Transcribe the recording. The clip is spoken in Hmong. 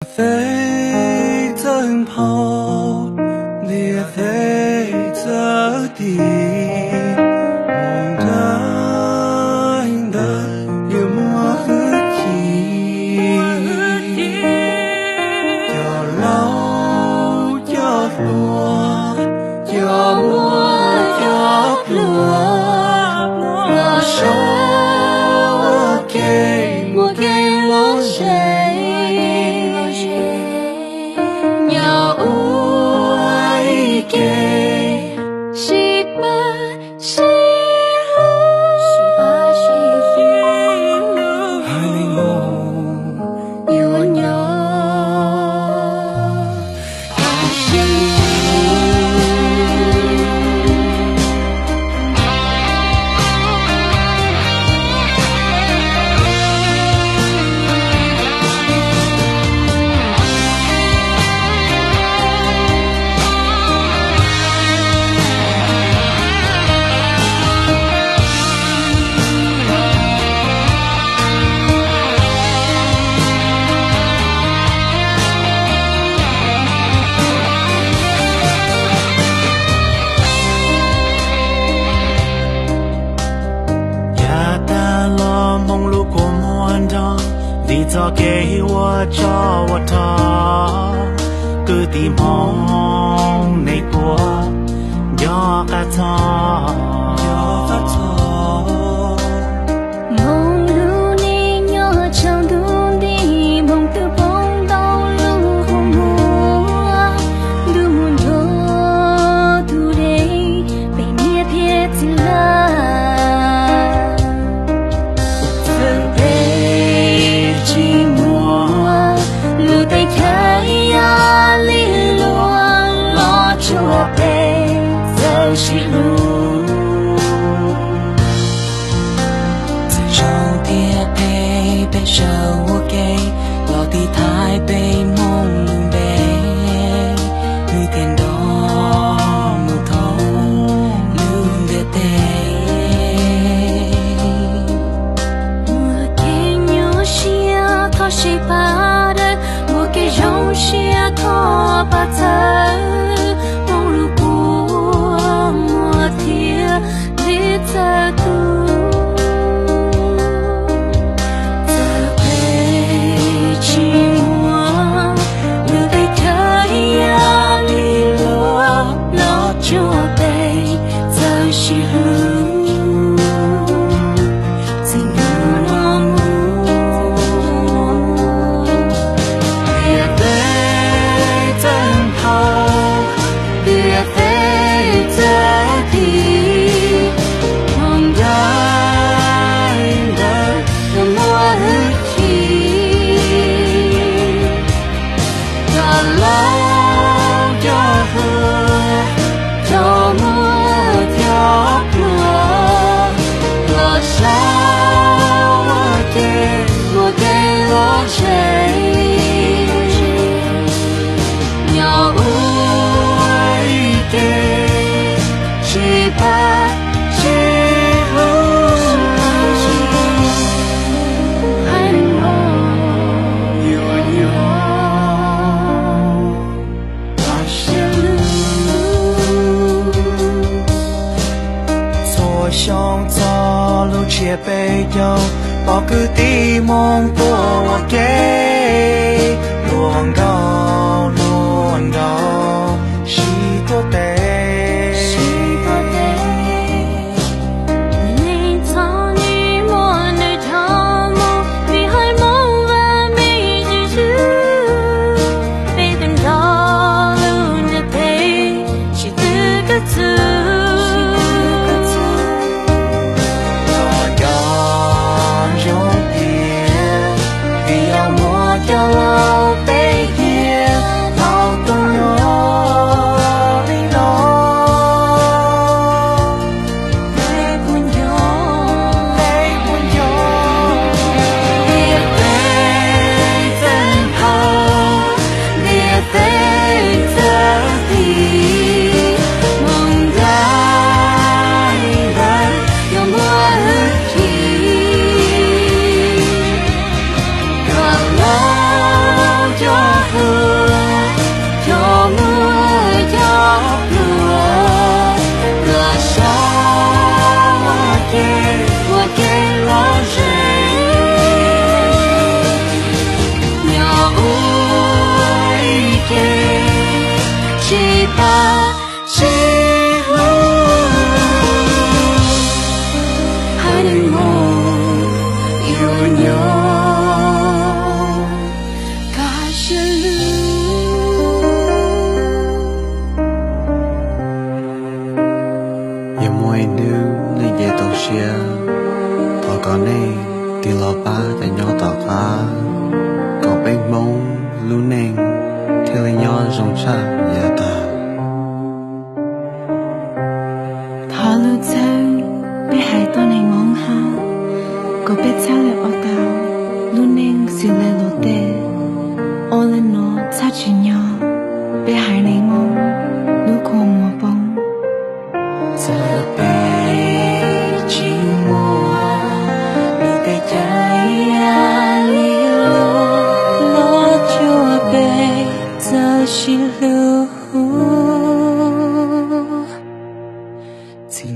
Ntiaj teb txawj nphau, ntiaj teb txawj tiv, mus nraim ntawd yuav muaj hwj chim. Cov laus cov hluas, cov muaj cov pluag, los saib ua ke, muaj kev lom zem, nyob ua ib ke, sib pab sib hlub, haiv neeg Hmoob yuav nyob. Yav tag los Hmoob lub kua muag nrog, vim txoj kev ua tsov ua rog, kwv tij Hmoob nej puas nco qab txog? Hmoob lub neej nyob tsaus ntuj nti, Hmoob twb poob ntau lub kua muag, ntuj mus nrog tus dej, peb niam thiab txiv lawm. Txawm peb tsis muaj lub teb chaws, yog li luag los tsuas peb txawj sib hlub. Txawm zoo thiab phem peb sawv ua ke, los tiv thaiv peb Hmoob lub npe, wb thiaj nrog mus thoob lub ntiaj teb. Muaj kev nyuaj siab thov seb pab daws, muaj kev zoo siab thov pab txhawb, Hmoob lub kua muag thiaj li txawj tu. Txawm peb tsis muaj lub teb chaws, yog li luag los tsuas peb txawj sib hlub. Txij hnub no mus, ntiaj teb txawj nphau, ntiaj teb txawj tiv, mus nraim ntawd yuav muaj hwj chim. Cov laus cov hluas, cov muaj cov pluag, los saib ua ke, muaj kev lom zem, nyob ua ib ke, sib pab sib hlub, haiv neeg Hmoob yuav nyob. Txhua xyoo txog lub tsiab peb caug, pom kwv tij Hmoob tuaj ua ke, luag nrog luag nrog sib tuav tes. Neej txom nyem muaj nws dhau mus, vim haiv Hmoob vam meej ywg ywg, peb twb nrog lub ntiaj teb sib tw kawg txhua. Los nco zoo tias Ua ib ce tsis pab tsis hlub, haiv neeg Hmoob yuav nyob kaj siab lug. Yog muaj ib hnub nej nce tau siab, thov kom nej tig los pab cov nyob tom qab, kom peb Hmoob lub neej thiaj li nyob zoo tshaj yav tag. Thov lug txhawb peb haiv tuab neeg Hmoob hab, kom peb txhawb le ua tau lub neej xws le luag tej, ua le nuav txhob tsim nyog peb haiv neeg Hmoob lub kua muag poob. Txawm peb tsis muaj lub teb chaws ib yam li luag, los cuag peb txawj sib hlub. Txij